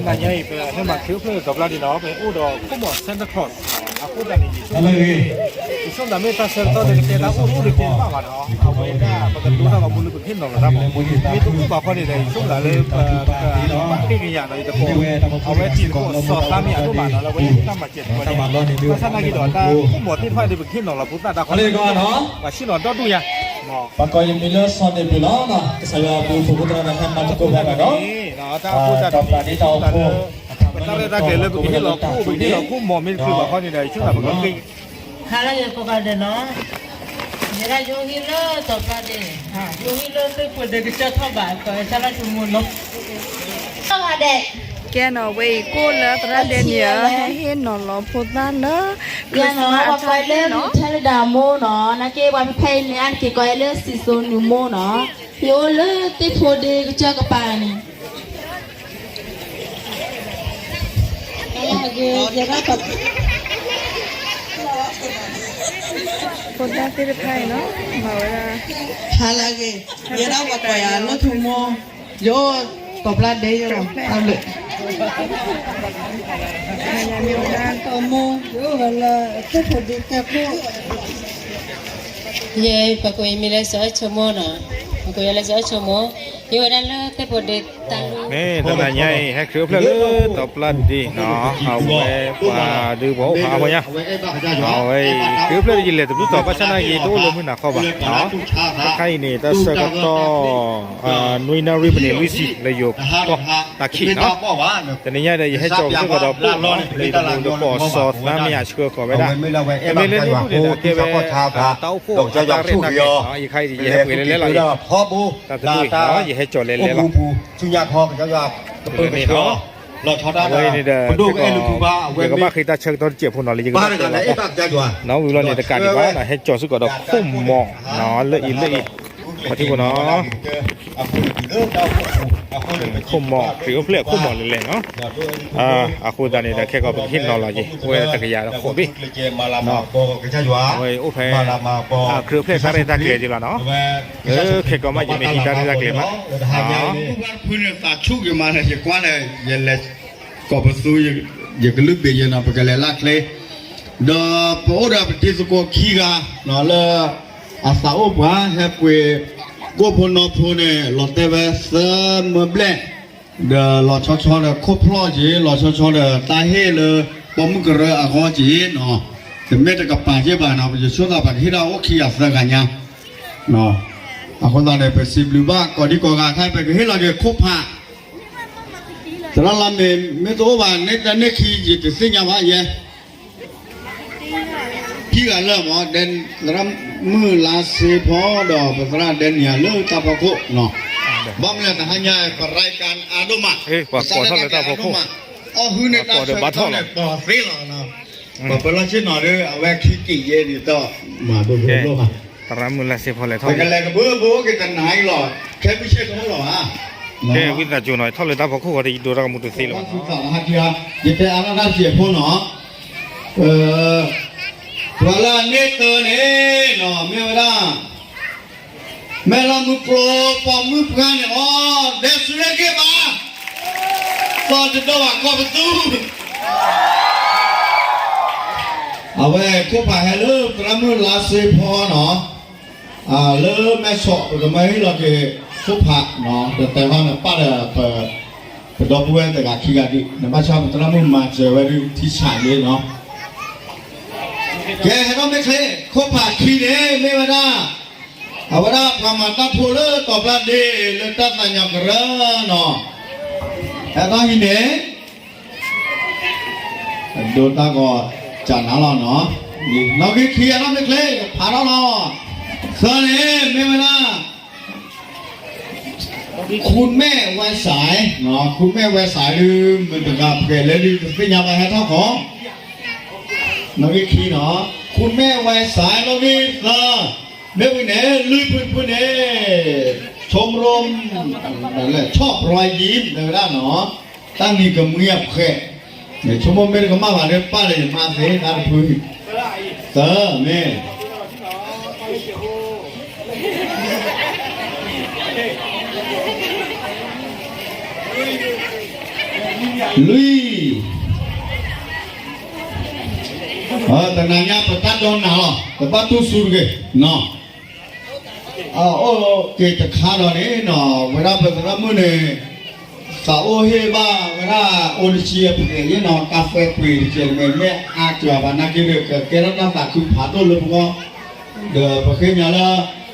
ညါအံၤ ပဟဲမၤခရံာ်အိၣ်ဖျဲၣ်ဒီးတီၤပျၢ်ဒ့နီၤ, ပအိၣ်ဒီးခိၣ်မီၤ Santa Claus အဃိသတးန့ၣ် ယဆိကမိၣ်သးမ့ၢ်တၢ်ဆၢကတီၢ်လၢကတဲတၢ်အိၣ်တအိၣ်တကဲတဘၣ်ဘၣ်နီၤ, အဝဲဒၣ်ပကဒိတၢ်ဂီၤမူလၢပကဟ့ၣ်နီၤလီၤတၢ်မၤ, မ့ၢ်တအိၣ်ဘၣ်ဃီန့ၣ်ဒီး ယဆိကမိၣ်သးလၢ ပကဃ့ကညးဒီးယတကိး, အဝဲထံၣ်တကိးစီၤသးမံယၤဒိၣ်မးနီၤ လၢအဝဲဟ့ၣ်တၢ်မၤစၢၤတခီန့ၣ်, ဘၣ်ဆၣ်နာ်က့ဒီးတၢ်ခိၣ်မီၤသ့ၣ်တဖၣ်ဒီး ပကဟ့ၣ်နီၤလီၤဖိသၣ်တၢ်ဃီန့ၣ် ပှၤဆ့ၣ်နီၤဒီဒူၣ်ညါ ပှၤကိးယမံၤလၢစီၤန့ၣ်ပ့ၤလီၤ, ကစၢ်ယွၤအဘျုးအဖှိၣ်သရၣ်န့ၣ် ဟဲမၤသကိးပှၤတၢ်ဒီး တၢ်အိၣ်ဖှိၣ်တၢ်တ့တၢ်အိၣ်ဖှိၣ် ပတၢ်ရဲၣ်တၢ်ကျဲၤလၢပကဟ့ၣ်လီၤခိၣ် ပကဟ့ၣ်လီၤခိၣ်မီၤမ့ၢ်တချုးဘၣ်ဃီန့ၣ်ဒီး ယဆိကမိၣ်သးပကဃ့ ဟါလၢယကိးဂၤဒဲးနီၤ, ယဲဒၣ်ယိၤဟံၣ်လၢတီၤပျၢ်ဒ့, ယိၤဟံၣ်လၢသ့ၣ်ဖိဒ့ကစၢၢ်ထီၣ်ဘး ကီးဝဲဆၢလၢတမူနီၤ, ကဲနီၤ ဝဲအံၤကိၣ်လၢသရၣ်ဒဲနံၤဧၢ ဟဲဟ့ၣ်နီၤလီၤဖိသၣ်လၢ Christmas အဖီခိၣ်နီၤ, ထဲလၢဒၣ်မိၢ်နီၤ, နာ်က့ပှၤဖဲဖဲအံၤန့ၣ် အါတက့ၢ်ကီးလၢစံၣ်စိၤနုာ်မိၢ်နီၤ, ယအိၣ်လၢသ့ၣ်ဖိဒ့ကစၢၢ်ကပၤန့ၣ် ဖိသၣ်သ့ၣ်တဖၣ်အံၤနီၤ မၤဝဲဒၣ် ဟါလၢအဂ့ၤ, ယဲဒၣ်ပှၤကိးယၤလၢထူမိၢ်, ယအိၣ်တီၤပျၢ်ဒ့ယလီၤ, တၢ်ဘျုး, ယမ့ၢ်ဝဲဒၣ်တီၤမိၢ် ယအိၣ်ဝဲလၢသ့ၣ်ဖိဒ့ကစၢၢ်ခိၣ် ယဲ ပှၤကိးယမံၤလၢစီၤအၢၣ်ဆိမိၣ်နီၤ, ပှၤကိးယၤလၢစီၤအၢၣ်ဆိမိၣ်, ယအိၣ်ဝဲဒၣ်လၢသ့ၣ်ဖိဒ့တၢ်လူၢ်, မ့ၢ်တနၤညါအံၤ ဟဲခရံာ်အိၣ်ဖျဲၣ်လၢတီၤပျၢ်ဒ့နီၤ, အဝဲပှၤဒုးပှၤအိၣ်ဖးအါဖိညါ, အဝဲအံၤ ခရံာ်အိၣ်ဖျဲၣ်လၢယလဲၤတဘျုးတီၤ ဘၣ်ဆၣ်နာ်က့တအိၣ်လၢမုၢ်နၤခီဘၣ်, တခါအံၤန့ၣ် တၢ်ဆၢကတီၢ် နွံနၣ်ရံၣ်မံးနံးလွံၢ်ဆံ လၢယိၤကီၢ်တၢ်ခံးနီၤ, တနံၤညါဒီး ယဟဲကၠီၤစ့ၢ်ကီးဒီးခိၣ်မီၤ လၢယတမူတကိးစီၤသးမံယၤဆှၢဃီၤဝဲဒၣ်, တမ့ၢ်လၢန့ၣ်အဃိန့ၣ်ဒီး ကဲဝဲ တၢ်အိၣ်ဖှိၣ်အတၢ်ရဲၣ်တၢ်ကျဲၤနီၤ, ယခါအံၤယဟဲပှ့ၤလဲၤလဲၤလီၤယဲ, တၢ်တဒူၣ်အံၤနီၤ ယဟဲကၠီၤလဲၤလဲၤလီၤ, န့ၣ်နီၤ, အဝဲန့ၣ်ဒီး ယကဘၣ်ဃ့တၢ်ဆၢကတီၢ်တစဲးဖိနီၤ လၢယကဘၣ်တဲလီၤတၢ်, နီၤ ဝံၤလီၤန့ၣ်တကးဒံးဘၣ်နီၤ ဟဲကၠီၤစ့ၢ်ကီးဒီးခိၣ်မီၤနီၤ လၢအံၤလၢအံၤ, ပှၤထံဖိနီၤ ခိၣ်မီၤ ခရံာ်အိၣ်ဖျဲၣ်အခိၣ်မီၤလဲၤလဲၤနီၤ, အဃိသတးန့ၣ်ဒီး ခဲကီးပကဟ့ၣ်နီၤလီၤက့ၤ အိၣ်ဝဲတကယၤဒီးဃိးဘ့ၣ်, အဝဲအိၣ်ဖဲ ခရံာ်အိၣ်ဖျဲၣ်တၢ်ရဲၣ်တၢ်ကျဲၤက့ၤလီၤနီၤ, ခဲကီးမးယမ့ၢ်ဟံးတၢ်ရဲၣ်တၢ်ကျဲၤမး ဖုန့ၣ်သးဆူၣ်က့ၤမးန့ၣ် ယကွၢ်န့ၣ် ယလဲၤ ကီးပသူ ယကလုၢ်ဘ့ၣ်ယဲနီၤ ပကလဲၤလၢချ့, ဒီးပအိၣ်ဒီးပတံၤသကိးခံဂၤနီၤ လၢအသးအိၣ်ပှၤ ဟဲပှ့ၤ ကိၣ်ဖိနီဖိန့ၣ် လီၤတဲာ်ဝဲသၢမၢဘျဲၣ်, ဒီးလီၤဆီဆီဒီးခိၣ်ဖျီၣ်က့ၤ လီၤဆီဆီဒီးတၢ်ဟ့ၣ်လၢ ပိာ်မုၣ်ကရၢအဂီၢ်က့ၤနီၤ, တမ့ၢ်တကပၤက့ၤဘၣ်နီၤ ပယဆိသးပှၤကဟ့ၣ်ဒၣ်အိၣ်ခံဂၤသၢဂၤညါ အဃိသတးန့ၣ် ပစံးဘျုးဘၣ်ကိးဒံကိးဂၤ ခဲအံၤပကဟ့ၣ်လီၤက့ၤခိၣ်ဖး သရၣ်လါမ့ၢ် မ့ၢ်တအိၣ်ဘၣ် န့ၢ်တၢ်န့ၢ်ခံ ယတသ့ၣ်ညါဘၣ်ယဲ, ခံဂၤလၢမ့ၢ် သရၣ်မုၣ်လါစ့ဖီဒီး ပသရၣ်ဒဲနံၤလၢတၢ်ဖီခိၣ်နီၤ, ဘၣ်မနုၤလဲၣ် တဟါညါ ပရံးကၢ်အါဒိၣ်မး, ပသရၣ်ဒဲနံၤအါဒိၣ်မး, အီၣ်ဟုၣ်န့ၢ်တၢ်ဆၢကတီၢ်န့ၣ် ပသ့လီၤနီၤ, ပပလီၢ်ဆ့ၣ်နီၤဒီး အဝဲခံက့ၤယဲဒ်သိး မၤဒိၣ်ဒိၣ်ဒိၣ်မး, သရၣ်မုၣ်လါစ့ဖီလဲၤထီၣ် ပကလဲၤကဘၣ်ဘၣ်က့ၤတနၤအံၤလီၤ, ခဲမုၢ်ဆ့ၣ်ထီၣ်လီၤဧါ, ကဲဝံသးစူၤနီၤ ထီၣ်လၢတၢ်ဖီခိၣ်ဃီဒီး ယဒိတၢ်ကမူတသ့လၢၤဘၣ်နီၤ, ယတဲအါထီၣ်တၢ်စဲးဖိနီၤ, ပှၤလၢအန့ၢ်သၢန့ၣ်နီၤ မ့ၢ်ဝဲဒၣ် မဲၢ်လီၤမုၢ်ကျိၤ ပိာ်မုၣ်ပှၢ်န့ၣ်အီၤ ဒဲစူၤရဲၣ်က့ၤဘၣ်, သီၣ်တဒီဘၣ်ကီၢ်ပသူ အဝဲခိၣ်ဖးဟဲလၢသရၣ်မုၣ်လါစ့ဖီနီၤ, လၢမဲၢ်ဆီး ပကမၢဟ့ၣ်လီၤက့ၤခိၣ်ဖးနီၤ, ဒီးတဲဟီန့ၣ် ပၢ်ဒီး ပဒီပုၢ်ဝဲၢ်တဂၤခံဂၤဒံး, နဘၣ်ဆၣ်ပသရၣ်မုၣ်မၤစၢၤဝဲဒၣ်ထံဆးလံနီၤ, ကဲဟဲထီၣ်မ့ၢ်ချ့, ခိၣ်ဖးခံန့ၣ် မ့ၢ်ဝဲဒၣ် အဝဲဒၣ်ပှၤမၤတၢ်ဖိလၢတီၤပျၢ်ဒ့ လၢတၢ်သးညီကရၢနီၤ, ဟဲထီၣ်ဟံးန့ၣ် ဒိတၢ်ဂီၤကၢ်နၤလီၤနီၤ, နီၣ်ဂံၢ်ခံဟဲထီၣ်မ့ၢ်ချ့ ဖးထီၣ်လီၤ, သၢန့ၣ် မ့ၢ်ဝဲဒၣ် ခူမဲၣ်ဝဲစဲး, ခူမဲၣ်ဝဲစဲးဒုး မတၤတဂၤပှဲၤလဲၣ်ဒုး တသ့ၣ်ညါဘၣ် ဟဲထီၣ်ခီ, နီၣ်ဂံၢ်ခံနီၤ, ခူမဲၣ်ဝဲစဲး, နီၣ်ဂံၢ်သၢ, မ့ၢ်ဝံၤန့ၣ် လွံၢ်ဖုတဖုန့ၣ် ဆိကမိၣ် ဆီၣ်ပရီယံၤ တဲဝဲဒၣ်နီၤ, တၢ်နံၤကမှံအဖှဲး, ဆိကမိၣ်မ့ၢ်တကမၣ်ဘၣ်ဒီး ပၢ်လၢယမါသ့ တၢ်တဖု, သၢ, မ့ၢ် လွံၢ်, တနၤညါပတၢ်ဒိကနၣ်လီၤ, ပဘၣ်တူၢ်ဆူၣ်တဂ့ၤနီၤ. အအိၣ်က့ၤတခါဒီးန့ၣ်နီၤ, ဝဲဒၣ်ပသရၣ်မုၣ်န့ၣ် သးအိၣ်ဟ့ၣ်ဘၣ်ဝဲဒၣ်အိၣ်တဆံအဖျဲးယဲနီၤ, တၢ်သွဲၣ်ပှ့ၤတကဲးတမဲာ် မ့ၢ်အါစှၤဘၣ်နာ်က့ဒီး ကကဲထီၣ်တၢ်သးခုဖးဒိၣ်လၢပဂီၢ်, ဒီးပဃ့ကညးလၢ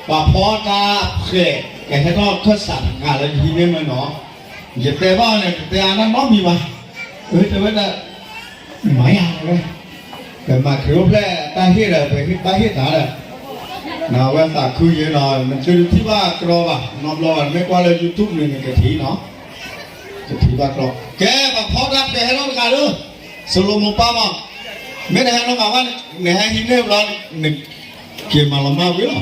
ပှၤဖီတၢ်ဖျဲး ကဟဲထီၣ်ခၢၣ်စးတဂၤလၢယဟံးန့ၢ်မ့ၢ်နီၤ, ယတဲဘၣ်န့ၣ် တတဲအါနီတမံၤဘၣ်, တဲဝဲဒၣ် မၤယၤဝဲ, ပမၤခရံာ်အိၣ်ဖျဲၣ်တၢ်ဟ့ၣ်ဒီး ပဘၣ်ဟ့ၣ်တၢ်ဒီး, အဝဲသးခုယဲနီၤ, နသုတထံၣ်ဘၣ်ကြီဘၣ်, နီတဘျီဘၣ်, နမ့ၢ်ကွၢ်လၢ YouTube န့ၣ် နကထံၣ်နီၤ, ကထံၣ်ဘၣ်ကြီ, ကဲ ပှၤဖီတၢ်ဖျဲးဟဲထီၣ်တဂၤဒီး, စလိၤမိၤပၢ်မး, မ့ၢ်နဟဲနီၢ်ဂၤဘၣ်, နဟဲဟံးန့ၢ်ဘျီ, နက့ၤမၤလီၤမၢ်ဝံၤလီၤ.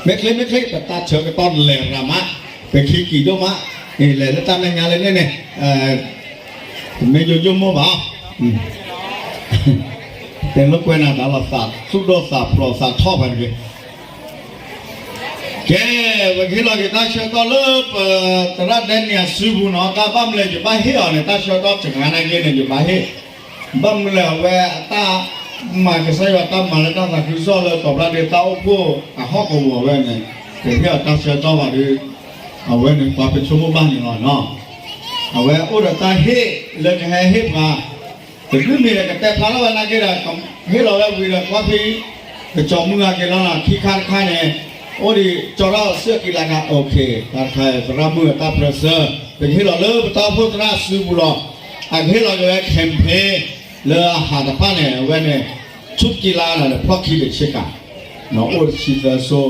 မ့ၢ်ချ့မ့ၢ်ချ့ ပတၢ်ဆၢကတီၢ်လဲၤရၤမး, ပခံကံၢ်ဒိၣ်မး, လဲၤလၢတၢ်မဲာ်ညါလၢန့ၣ်န့ၣ်, တမ့ၢ်ယိယိမိၢ်ဘၣ်, တဲလိာ်ကွဲနၤတၢ်လီၤ, သးသူၣ်ဒိၣ်သးဖျိးသးထီၣ်ပှၤတဂ့ၤ. ကဲ, ပကဟ့ၣ်လီၤက့ၤတၢ်ဆၢကတီၢ်လၢပသရၣ်ဒဲနံၣ်အစုပူၤနီၤ, တၢ်ဘၣ်မနုၤလဲၣ် ယဘၣ်ဟ့ၣ်အီၤန့ၣ် တၢ်ဆၢကတီၢ်တဂၤနာ်က့န့ၣ် ယဘၣ်ဟ့ၣ်, ဘၣ်မနုၤလဲၣ် အဝဲအတၢ်မၤကစၢ်ယွၤတၢ်မၤလၢတၢ်သးခုကစီၣ်လၢ ကီးဘျၣ်ဒ့တၢ်အိၣ်ဖှိၣ်အဟီၣ်ကဝီၤဝဲန့ၣ်, ပဟ့ၣ်အီၤတၢ်ဆၢကတီၢ်ဘၣ်ဒီး, အဝဲန့ၣ်ပှၤပဆိကမိၣ်ဘၣ်န့ၣ်လီၤနီၤ, အဝဲအိၣ်ဒီးတၢ်ဟ့ၣ်လၢကဟဲဟ့ၣ်ပှၤ တဒုမ့ၢ်ဒီးကတဲဖျါထီၣ်ဝဲနာ်က့ဒီး, ဟ့ၣ်လီၤဝဲဝံၤဒီးကွၢ်ဖဲ, ကစီၤမုၢ်ဂၤက့ၤလီၤနီၤ, ခံခါတခါန့ၣ်, အိၣ်ဒံးကၠီထီၣ်စ့ၢ်ကီးလၢက, တၢ်တခါအံၤ သရၣ်မုၣ်အတၢ်ပြၢဆၢ, ပကဟ့ၣ်လီၤလၢပတၢ်အိၣ်ဖှိၣ်သရၣ်စုပူၤလီၤ, အကဟ့ၣ်လီၤက့ၤဝဲ campaign လၢအဟးတဖၣ်န့ၣ် အဝဲန့ၣ်, ဆူၣ်ကံလါန့ၣ် ဖျီၣ်ခံဒီးဆ့ကၤ, အိၣ်တဆံသၢစိ,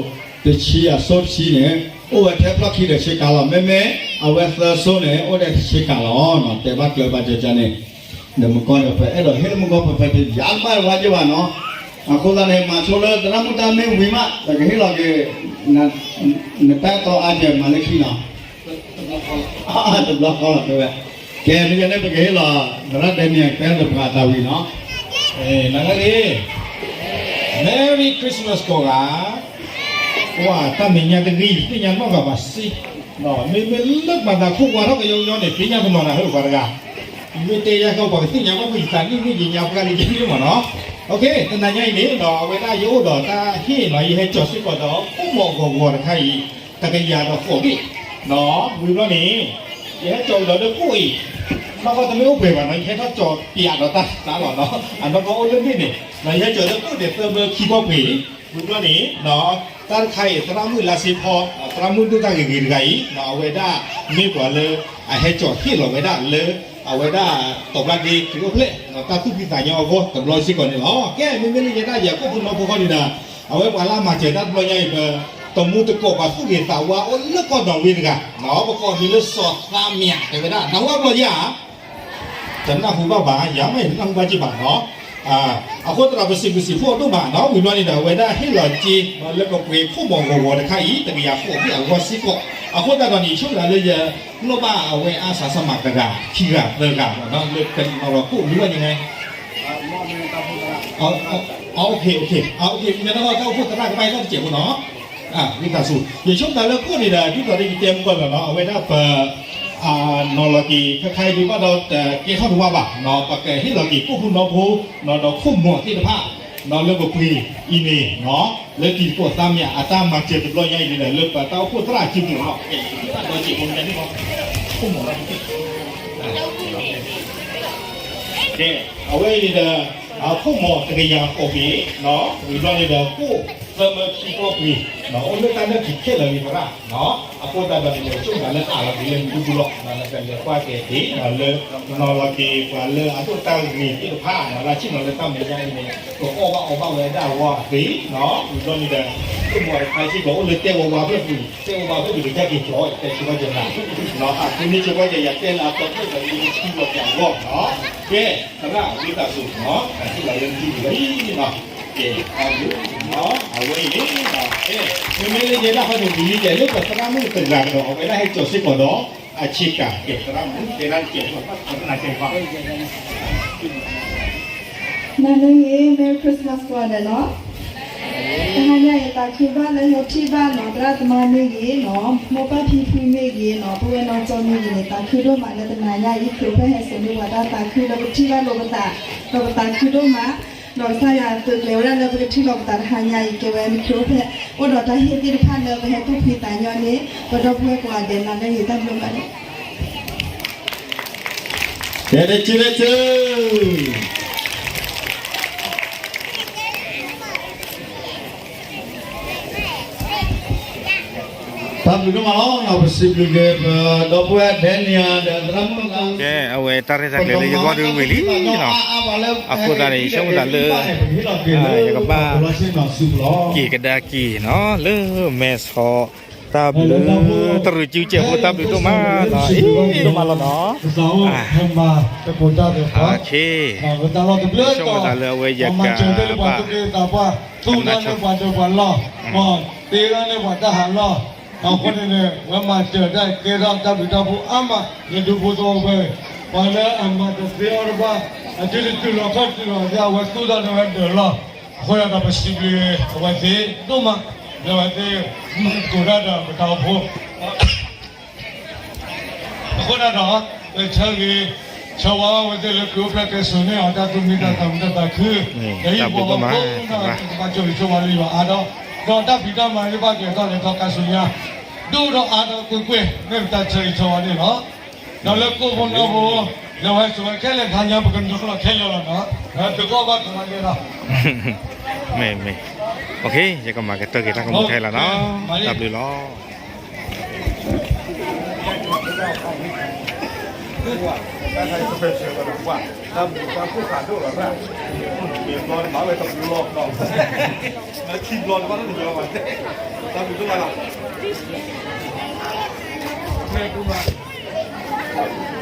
တဆံအစိတဆံန့ၣ်, အိၣ်ဝဲထဲဖျီၣ်ခံဒီးဆ့ကၤလီၤ, မ့မ့ၢ်အဝဲသၢစိန့ၣ် အိၣ်ထဲတဆ့ကၤလီၤ, တဲဘၣ်ကျၢၤဘၣ်ကၠီကၠီန့ၣ်, ဒီးမုၢ်ကီၢ်ဒီး ပအဲၣ်ဒိးဟ့ၣ်လၢမုၢ်ကီၢ်ဖဲဖဲတယၤတဘၣ်ဝဲက့ၤဘၣ်နီၤ, အဃိသတးန့ၣ် မၤဆိလၢသရၣ်မုၣ်တၢ်မ့ၢ်ဝံၤမး ပကဟ့ၣ်လီၤက့ၤ, နတၢ်တီအါကဲမၤလၢခံနီၤ, တဘျီဃီလီၤတဲဝဲ, ကဲ မ့ၢ်ယဲန့ၣ် ပကဟ့ၣ်လီၤ, သရၣ်ဒဲနံၣ် ကဲဒီးပှၤသးဝံၤနီၤ, နဂၤန့ၣ်, Merry Christmas ကိးဂၤ, ပှၤတၢ်မဲာ်ညါတဂ့ၤ သ့ၣ်ညါနီၢ်ဂၤဘၣ်စ့, မ့မ့ၢ်လၢပှၤသးခိၣ်ဝါထီၣ်ကယီကယီန့ၣ် သ့ၣ်ညါတနီၤနၤဟဲပှၤတဂၤ, မ့ၢ်တဲယၤကီးပှၤကသ့ၣ်ညါဘၣ်မ့ၢ်ယသးနံၣ်မ့ၢ်ယညါပှၤလံယမ့ၢ်မးနီၤ, တနၤညါအံၤန့ၣ်ဒီး အဝဲဒၣ်ယအိၣ်ဒီးတၢ်ဟ့ၣ်နီၤ ယဟဲကၠီၤစ့ၢ်ကီးဒီး အိၣ်မီၢ်ဂီၤဂီၤတခါအံၤ, တကယၤဒီးဃိးဘ့ၣ်, ဝံၤဘျီန့ၣ်, ယဟဲကၠီၤဒီးလၢကိၣ်အံၤ, နီၢ်ကီၢ်တမ့ၢ်အိၣ်ပှဲၤဘၣ်နီၤ ယဟဲထီၣ်ကၠီၤပျးဒီးတၢ်သးလီၤနီၤ အနီၢ်ကီၢ်အိၣ်လၢန့ၣ်န့ၣ်, ယဟဲကၠီၤလၢကိၣ်န့ၣ် သၢဘျၢခံဘီပှ့ၤ, ဝံၤဘျီန့ၣ်, တၢ်တခါအံၤ သရၣ်မုၣ်လါစ့ဖီ, သရၣ်မုၣ်ဒိၣ်တၢ်ဂ့ၤဂ့ၤတဂၤအံၤ, အဝဲဒၣ်မ့ၢ်ပှၤလၢ, အဟဲကၠီၤဟ့ၣ်လီၤဝဲဒၣ်လၢ, အဝဲဒၣ်, ကီးဘျၣ်ဒ့ခရံာ်အိၣ်ဖျဲၣ်, တၢ်သူၣ်ဖှံသးညီအဂီၢ်တဘျီစ့ၢ်ကီးန့ၣ်လီၤ. ကဲ မ့မ့ၢ်လၢယဲဒၣ်ယၤကိၣ်ဖိနီဖိခီန့ၣ်ဒီး, အဝဲပှၤလၢအမၤစၢၤတၢ်တဘျီညါအံၤ ပ, တမူတကိးပှၤသူၣ်ဂ့ၤသးဝါအိၣ်လၢကီၢ်ဒီးဝ့တဂၤ, ပကိးမံၤလၢစီၤသးမၠး တဲဝဲဒၣ် နၢ်ဟူဘၣ်ဘျီယၤ တနၢ်ဟူဘၣ်ဘၣ် ယၤမ့ၢ်တနၢ်ဟူဘၣ်က့ၤဘၣ်နီၤ, အဃိသတးဒီးပစံးဘျုးစံးဖှိၣ်အဒိၣ်မးနီၤ ဝံၤဘျီန့ၣ်ဒီး အဝဲဒၣ်ဟ့ၣ်လီၤစ့, လၢပပှ့ၤခိၣ်မီၢ်ဂီၤဂီၤတခါအံၤ တကယၤဃိးဘ့ၣ်အဂီၢ်စ့ၢ်ကီး, အဃိသတးဒီးန့ၣ် ဆိကမိၣ်လၢယလိၣ်ဘၣ်အဝဲအါစးဆမးတဂၤ ခံဂၤသၢဂၤနီၤ လၢပနီၤလီၤခိၣ်ဝံၤဘျီန့ၣ်, တၢ်အိၣ်ဖှိၣ်သရၣ်, တၢ်အိၣ်ဖှိၣ်သရၣ်ကဘၣ်ဟ့ၣ်ထီၣ်တစဲးဖိနီၤ ဝံသးစူၤ ယဆိကမိၣ်လၢကိၣ်န့ၣ်ဒီး ဒ်သိးဒီးယတဲမုၢ်ကီၢ်လီၤနီၤ အဝဲဒၣ်ပ, နီၤလီၤက့ၤ ခဲခါအံၤဒုးဘၣ်ဒီးတကဲထီၣ်ဒံးဘၣ်ဘၣ်နီၤ ပကဟ့ၣ်လီၤက့ၤကိၣ်ဖိနီဖိ, နီၤဒီးခိၣ်မီၢ်သ့ၣ်တဖၣ်, နီၤလၢပပှ့ၤအံၤန့ၣ်နီၤ, လၢတံၤသကိးသးမၠးအတၢ်မၤစၢၤတဘျီညါအံၤန့ၣ်ဒီး လၢပတၢ်အိၣ်ဖှိၣ်သရၣ်အစုပူၤနီၤ ကဲဘၣ်ဒီးစဲးဖိန့ၣ်, ခိၣ်မီၢ် ကဲ, အဝဲအံၤန့ၣ်ဒီး, အခိၣ်မီၢ်တကယၤဃိးဘ့ၣ်, ဝံၤဘျီန့ၣ်ဒီးကိၣ်သၢဘျၢခံဘီပှ့ၤ, အိၣ်လၢတၢ်လၢခံခဲလၢာ်ဂ့ၤသရၣ်, အဃိသတးဒီးန့ၣ် ပဆိကမိၣ်လၢအးလီၤက့ၤလၢမူပူၤလီၤ, နကလဲၤကွၢ်က့ၤက့ၤ, လၢနီၤလီၤက့ၤပှၤလၢအဒိၣ်တၢ်ဂ့ၤသ့ၣ်တဖၣ်နီၤ လၢဆ့ၣ်နီၤလၢတၢ်မဲာ်ညါအံၤန့ၣ် ကအီၣ်ဘၣ်အီဘၣ်ဝဲဒၣ်အဂီၢ်အဂ့ၤ, ဝံၤဘျီန့ၣ်ဒီး, ကိၣ်မီၢ်တခါစ့ၢ်ကီးအိၣ်လၢတဲဝဲဝါဖျၢၣ်ပူၤ, တဲဝဲဝါဖျၢၣ်ပူၤဒီးကဲက့ၤကၠီ တဲဆၢဘၣ်ကဲနၤ, အဃိန့ၣ်ဆၢဘၣ်ကဲယၤတဲလၢအတီဖျၢၣ်ဒီး ယထံၣ်ဝဲပၠးအဂီၢ်နီၤ, ကဲ, သရၣ်ဝံသးစူၤနီၤ တၢ်စံးလီၤလၢနထံၣ်ပူၤလီၤနီၤ, ကဲ, အဝဲအံၤန့ၣ်, မ့မ့ၢ်လၢယဲဒၣ်ဖဲန့ၣ် ဝံၤလံကဲလၢပသရၣ်မုၣ်တဂၤကဒီး အဝဲဒၣ်ဟဲကၠီၤစ့ၢ်ကီးဒီး, အဆ့ကၤ ကဲသရၣ်မုၣ် တဲဒၣ်ကဲ နၤလၢဂ့ၤ Merry Christmas ကိးဂၤဒဲးနီၤ, တဟါညါအံၤ သးခုဘၣ်လၢဟဲထံၣ်ဘၣ်နီၤ သရၣ်သမါမ့ၢ်ဂ့ၤနီၤ မိၢ်ပၢ်ဖံဖုမ့ၢ်ဂ့ၤနီၤ ပုၢ်ဝဲၢ်နီၢ်ကၠီမ့ၢ်ဂ့ၤန့ၣ် သးခုဒိၣ်မးလၢတနၤညါအံၤ ခရံာ်အိၣ်ဖျဲၣ်ဟဲစိာ်န့ၢ်ပှၤတၢ်သးခုလၢပထံၣ်ဘၣ်လိာ်ပသး ဒီးပသးခုဒိၣ်မး ဒီးကစၢ်ယွၤသုးကျဲၤဝဲဒၣ်လၢပကထံၣ်လိာ်ပသးတဟါညါအံၤ ကဲဝဲမ့ၢ်ခရံာ်အိၣ်ဖျဲၣ် အိၣ်ဒီးတၢ်ဟ့ၣ်သ့ၣ်တဖၣ်လၢပဟဲသူၣ်ဖှံသးညီန့ၣ် ပဒီပုၢ်ဝဲၢ်ကိးဂၤဒဲး နၤလၢအဂ့ၤ တၢ်ဘျုးမးန့ၣ် ကဲ တၢ်ဘျုး တၢ်ဘျုးဒိၣ်မးလီၤ. ပစံးဘျုးက့ၤ ပဒီပုၢ်ဝဲၢ်ဒဲနံၤဒီးသရၣ်မုၣ်လၢ ကဲ အဝဲတၢ်ရဲၣ်တၢ်ကျဲၤလၢယဂီၢ်ဒုးဝံၤလံနီၤ အဃိသတးန့ၣ် ယဆိကမိၣ်သးလၢ ယကဘၣ် က့ၤကဒါက့ၤနီၤ လၢမဲာ်ဆီ တၢ်ဘျုး တရူးစုကဲးဖိ တၢ်ဘျုးဒိၣ်မးနီၤ အ့ ဒိၣ်မးလီၤနီၤ ဆိကမိၣ်သးလၢအဝဲယကဘၣ် သူၣ်ထီၣ်န့ၢ်ပှၤသူၣ်က့သးပှၢ် သူၣ်ထီၣ်န့ၢ်ပှၤဒၢးပှၤလီၢ် သ့ထီၣ်န့ၢ်ပှၤတၢ်ဟးလီၢ် အဃိန့ၣ်န့ၣ် ဝဲမၤစၢၤတၢ်ကဲထီၣ်တၢ်ဘျုးတၢ်ဖှိၣ်အါမး လၢဒူဖိသဝီဖိ ပှၤလၢအမၤတသ့အီၤတဖၣ် အတုၤတတုၤလီၤခီၣ်တုၤလီၤ အဝဲသူၣ်ထီၣ်န့ၢ်ဝဲဒၢးလီၢ် အဃိဒီးပစံးဘျုးအဝဲသ့ၣ်ဒိၣ်မး လၢအဝဲသ့ၣ် မုၢ်ကတိၤတၢ်ဒီးပတၢ်အိၣ်ဖှိၣ် အဃိဒၣ်ဒီး ပဆၢဂ့ၤ ဆၢဝါအဝဲသ့ၣ်လၢခရံာ်အိၣ်ဖျဲၣ်ကဲစိာ်န့ၢ်အီၤ တၢ်သူၣ်မံတၢ်သးမုာ်တၢ်သးခု ဒီးဟံၣ်ဖိဃီဖိ တဘၣ်ကၠိလံဆိဝါလံဘၣ်အါဒီး ဒီးတၢ်ဖံးတၢ်မၤသ့ၣ်တဖၣ်ကဲထီၣ်လဲၤထီၣ်ခါဆူညါ ဒိၣ်ဒီးအါဒီးကွ့ၢ်ကွ့ၢ် မ့ၢ်ပတၢ်ဆၢဂ့ၤဆၢဝါန့ၣ်လီၤ. ဒီးလၢကိၣ်ဖိနီၢ်ဖိ လၢဝဲဆိးဝဲခဲလၢာ်ခါညါ ပကနီၤလီၤခဲလၢာ်လီၤနီၤ သုးကီၣ်ဘၣ်ကမၤကဲလီၤ မ့ၢ်မ့ၢ် ယကမၤကတၢၢ်က့ၤတၢ်ကမူခဲလၢာ်နီၤ တၢ်ဘျုးလီၤ တၢ်ဘျုးဒိၣ်မးလီၤ.